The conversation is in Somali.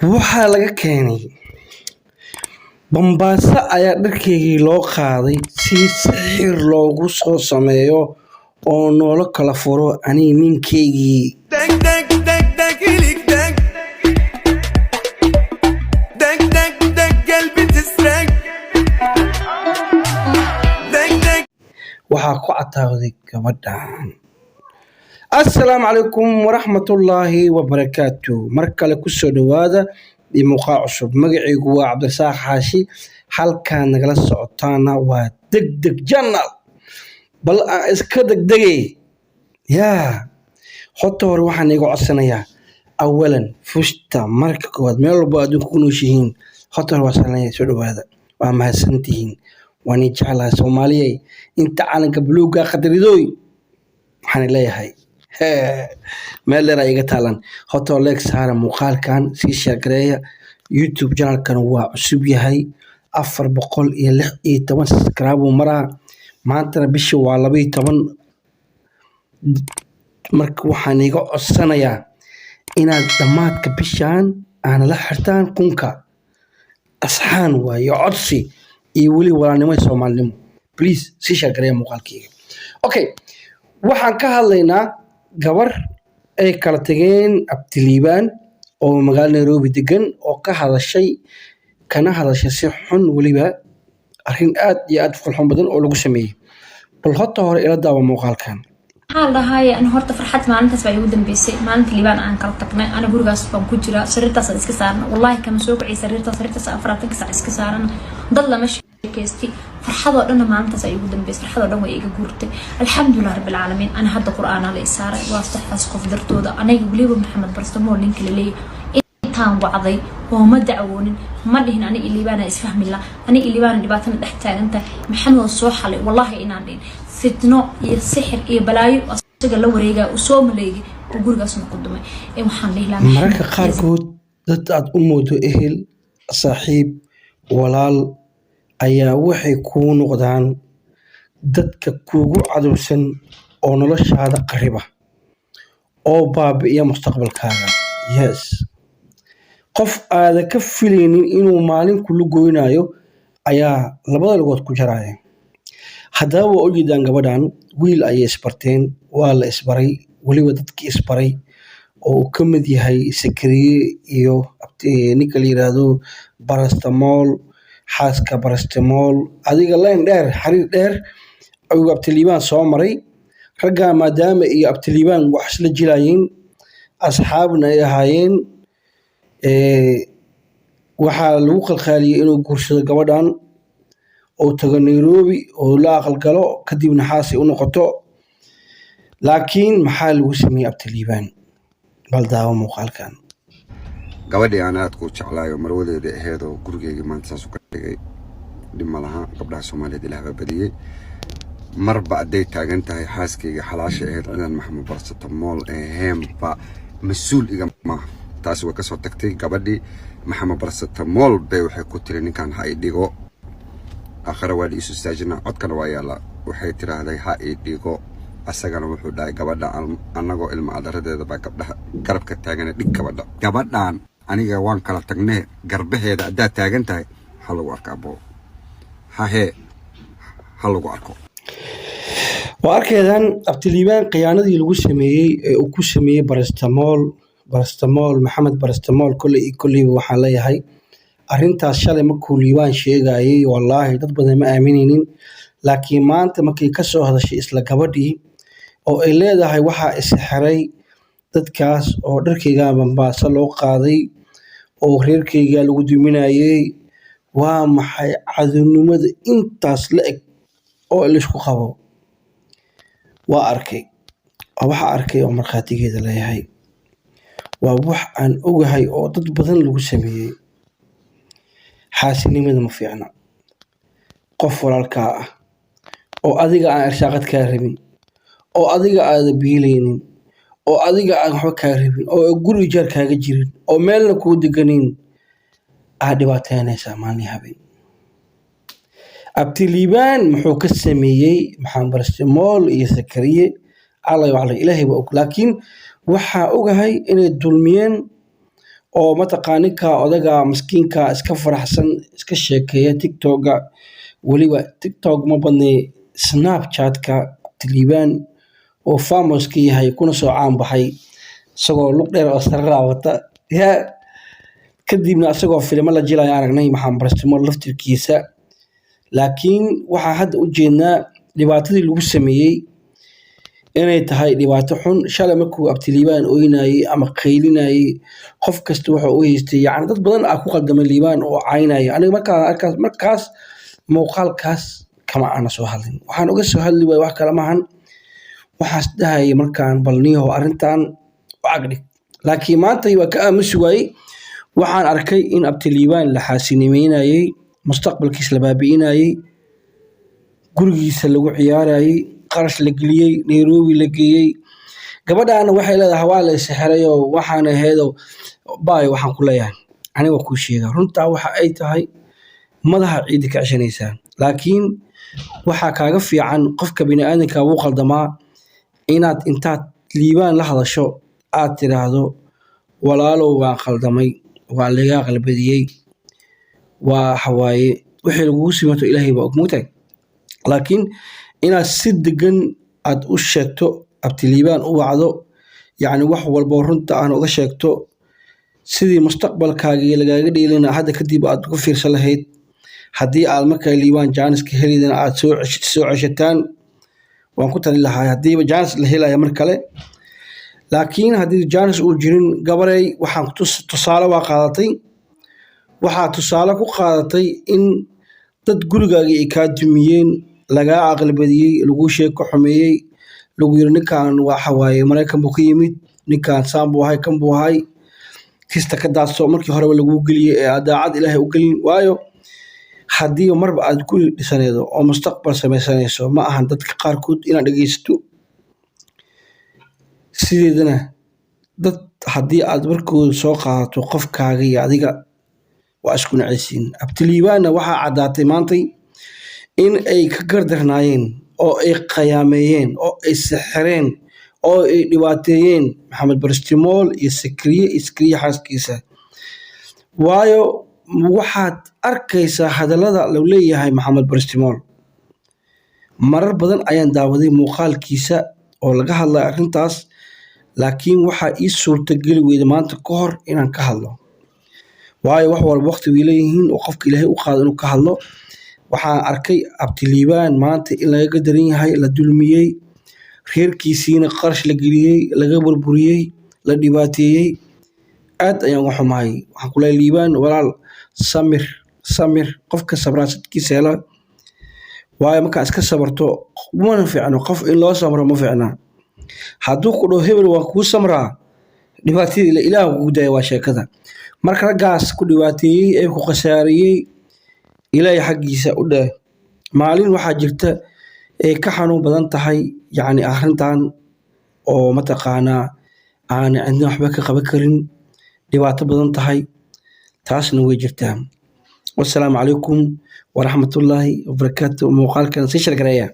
Waxaa laga keenay Bambaaso ayaa dharkeygii loo qaaday si sixir loogu soo sameeyo oo noola kala furo aniga ninkeygii. Deg deg deg deg ilik deg Deg deg deg قلبي تسرق Deg deg Waxaa ku cataawday gabadhan. Assalaamu calaykum waraxmatullaahi wabarakaatu. Mar kale kusoo dhowaada iyo muuqaal cusub. Magacaygu waa Cabdirasaaq Xaashi, halkaan nagala socotaana waa Degdeg Channel. Bal aan iska degdegay yaa. Horta hore waxaan iga codsanayaa, awalan fushta, marka koowaad, meel walbo adduunka ku nooshihiin, horta hore waa salanaya. Soo dhowaada, waa mahadsantihiin, waan idin jeclahay. Soomaaliyey, inta calanka buluugga qadaridooy, waxaan leeyahay meel dheer ay iga taalan. Horta like saara muuqaalkan, sii share gareeya. YouTube channelkan waa cusub yahay, 416 subscribe uu maraa. Maantana bisha waa 12. Marka waxaan iga codsanayaa inaad dhammaadka bishan aana la xirtaan 1000-ka. Asxaan waaye, codsi iyo weli walaalnimo iyo Soomaalinimo. Please sii share gareeya muuqaalkayga. Okay, waxaan ka hadlaynaa gabar ay kala tageen Abtiliibaan oo magaalada Nairobi degan, oo ka hadashay, kana hadashay si xun, weliba arrin aad iyo aad falxun badan oo lagu sameeyey. Bal horta hore ila daawa muuqaalkan. Maxaa la dhahaye, ani horta farxad maalintaas baa igu dambeysay, maalinta Liibaan aan kala tagnay. Ana gurigaas baan ku jiraa, sariirtaas aan iska saarna, wallahi kama soo kacay sariirtaas, sariirtaas 24-ka saac iska saarana, dad lama sheekaystay. Farxadoo dhanna maalintaas ay igu dambeysay, farxadoo dhan way iga guurtay. Alxamdulilah rabbil caalamiin. Ana hadda Qur-aanaa la isaaray, waa saddexdaas qof dartooda. Aniga weliba Maxamed Barsamool ninka la leeyahay intaan wacday oo ma dacwoonin, ma dhihin ani Iliibaana isfahmi la, ani Iliibaana dhibaatana dhex taagantahay, Maxamed oo soo xalay. Wallahi inaan dhihin fitno iyo sixir iyo balaayo asaga la wareegaya uu soo maleegay oo gurigaasna ku dumay. Ee waxaan dhihi lahaa Mararka qaarkood dad aad u moodo ehel, saaxiib, walaal ayaa waxay kuu noqdaan dadka kuugu cadowsan oo noloshaada qariba oo baabi'iya mustaqbalkaaga. Yes, qof aadan ka filaynin inuu maalin kula goynayo ayaa labada lugood ku jaraya. Haddaba waa ujeedaan, gabadhan wiil ayay isbarteen, waa la isbaray, weliba dadkii isbaray oo uu ka mid yahay Sakariye iyo ninka la yiraahdo Barastamol, xaaska Barastamol. Adiga leen dheer, xariir dheer ayuu Abtiliibaan soo maray raggaa, maadaama iyo Abtiliibaan wax isla jilaayeen, asxaabna ay ahaayeen. Waxaa lagu qalqaaliyey inuu guursado gabadhan oo tago Nairobi oo la aqalgalo, kadibna xaasi u noqoto. Laakiin maxaa lagu sameeyey Abtiliibaan? Bal daawo muuqaalkan. Gabadhii aan aadka u jeclaayo, marwadeeda aheed oo gurigeygii maanta saas u ka dhigay, dhib ma laha. Gabdhaha Soomaaliyeed Ilaah baa badiyey. Marba hadday taagan tahay xaaskayga xalaasha ahayd, ciidan Maxamed Barsatamool aheenba mas-uul iga maaha. Taasi way kasoo tagtay. Gabadhii Maxamed Barsatamool bay waxay ku tiri, "Ninkan ha i dhigo, aakhira waa la isu istaajinaa." Codkana waa yaallaa. Waxay tiraahday, "Ha i dhigo." Asagana wuxuu dhahay, "Gabadha annagoo ilma adaradeeda baa gabdhaha garabka taagana, dhig gabadha. Gabadhan aniga waan kala tagnee, garbaheeda haddaad taagan tahay, ha lagu arka abo, hahee, ha lagu arko." Waa arkaydaan Abtiliibaan khiyaanadii lagu sameeyey ee uu ku sameeyey Barastamool, Barastamool, Maxamed Barastamool. Kolley iyo kolleyba waxaan leeyahay, arrintaas shalay markuu Liibaan sheegayey, wallaahi dad badan ma aaminaynin. Laakiin maanta markay ka soo hadashay isla gabadhii oo ay leedahay, waxaa isxiray dadkaas oo dharkaygaa Bambaaso loo qaaday oo reerkaygaa lagu duminayey, waa maxay cadownimada intaas la eg oo laysku qabo? Waa arkay, waa waxa arkay oo markhaatigeeda leeyahay, waa wax aan ogahay oo dad badan lagu sameeyey. Xaasinimada ma fiicna. Qof walaalkaa ah oo adiga aan irsaaqad kaa rabin, oo adiga aada biilaynin, oo adiga aan waxba kaa rabin, oo guri ijaar kaaga jirin, oo meelna kuu deganin, aad dhibaateynaysaa maalin habeen. Abtiliibaan muxuu ka sameeyey Maxamed Barastimool iyo Sakariye? Alla wacla, Ilaahay baa og. Laakiin waxaa ogahay inay dulmiyeen. Oo mataqaa ninka odaga maskiinka iska faraxsan, iska sheekeeya TikToka, weliba TikTok ma badnay, Snapchatka Abtiliibaan oo famous ka yahay, kuna soo caan baxay isagoo lug dheer oo sariiraa wata yaa. Kadibna isagoo filimo la jilaya aragnay Maxamed Barastimool laftirkiisa. Laakiin waxaa hadda u jeednaa dhibaatadii lagu sameeyey inay tahay dhibaato xun. Shalay markuu Abtiliibaan oynayey ama qaylinayey, qof kasta wuxuu u haystay, yacni dad badan aa ku qaldamay Liibaan oo caynaya. Aniga markaa arkaas, markaas muuqaalkaas kama aana soo hadlin. Waxaan uga soo hadli waayey wax kale maahan, waxaas dhahayay markaan bal niyahow arrintan u cagdhig. Laakiin maanta waa ka aamusi waayey. Waxaan arkay in Abtiliibaan la xaasinimeynayey, mustaqbalkiisa la baabi'inayey, gurigiisa lagu ciyaarayey, qarash la geliyey, Nairobi la geeyey. Gabadhaana waxay leedahay waa la isxirayoo waxaan ahaydoo baay. Waxaan ku leeyahay aniga waa kuu sheega runtaa, waxa ay tahay madaxa ciidda ka ceshanaysaa. Laakiin waxaa kaaga fiican, qofka bini'aadamka wuu qaldamaa, inaad intaad Liibaan la hadasho aad tiraahdo: "Walaalow, waan qaldamay, waa lagaa qalbadiyey." Waa waxawaaye wixii lagugu simato Ilaahay baa og, moogtahay. Laakiin inaad si degan aad u sheegto, Abtiliibaan u wacdo, yacni wax walbo runta aan uga sheegto, sidii mustaqbalkaagii lagaaga dheelina hadda kadib aad uga fiirsan lahayd. Haddii aad markaa Liibaan jaaniska helaydana aad soo ceshataan, waan ku talin lahaa, haddiiba jaanis la helaya mar kale. Laakiin haddii jaanis uu jirin, gabarey, waxaan tusaale waa qaadatay, waxaa tusaale ku qaadatay in dad gurigaagii ay kaa dumiyeen, lagaa aqlabadiyey, laguu sheeko xumeeyey, lagu yiri ninkan waxa waaye Maraykan buu ka yimid, ninkan saan buu ahay, kan buu ahay, kista ka daadso markii horeba laguu geliyey ee aad daacad Ilaahay u gelin. Waayo, haddii marba aad guri dhisanaydo oo mustaqbal samaysanayso, ma ahan dadka qaarkood inaad dhegeysato. Sideedana dad haddii aad warkooda soo qaadato, qofkaaga iyo adiga waa isku nacaysiin. Abtiliibaanna waxaa caddaatay maantay in ay ka gardarnaayeen oo ay khayaameeyeen oo ay sixireen oo ay dhibaateeyeen Maxamed Barastimool iyo Sakriye iyo Sakriye xaaskiisa. Waayo, waxaad arkaysaa hadallada lagu leeyahay Maxamed Barastimool. Marar badan ayaan daawaday muuqaalkiisa oo laga hadlaya arrintaas, laakiin waxaa ii suurtageli weyday maanta ka hor inaan ka hadlo. Waayo, wax walba waqti way leeyihiin oo qofka Ilaahay u qaado inuu ka hadlo. Waxaan arkay Abtiliibaan maanta in lagaga daran yahay, la dulmiyey, reerkiisiina qarash la geliyey, laga burburiyey, la dhibaateeyey. Aad ayaan uga xumahay. Waxaan ku leeyahay Liibaan, walaal, samir, samir. Qofka sabraa sadkiisa hela. Waayo, markaa iska sabarto mana fiicno. Qof in loo samro ma fiicna. Hadduu ku dhaho hebel waan kuu samraa, dhibaatadii Ilaah kugu daya waa sheekada. Marka raggaas ku dhibaateeyey ee ku khasaariyey, Ilaahay xaggiisa u dheh. Maalin waxaa jirta ee ka xanuun badan tahay, yacni arrintan oo mataqaanaa aan cidna waxba ka qaban karin, dhibaato badan tahay, taasna way jirtaa. Wassalaamu calaykum waraxmatullaahi wabarakaatu. Muuqaalkan sii share gareeya.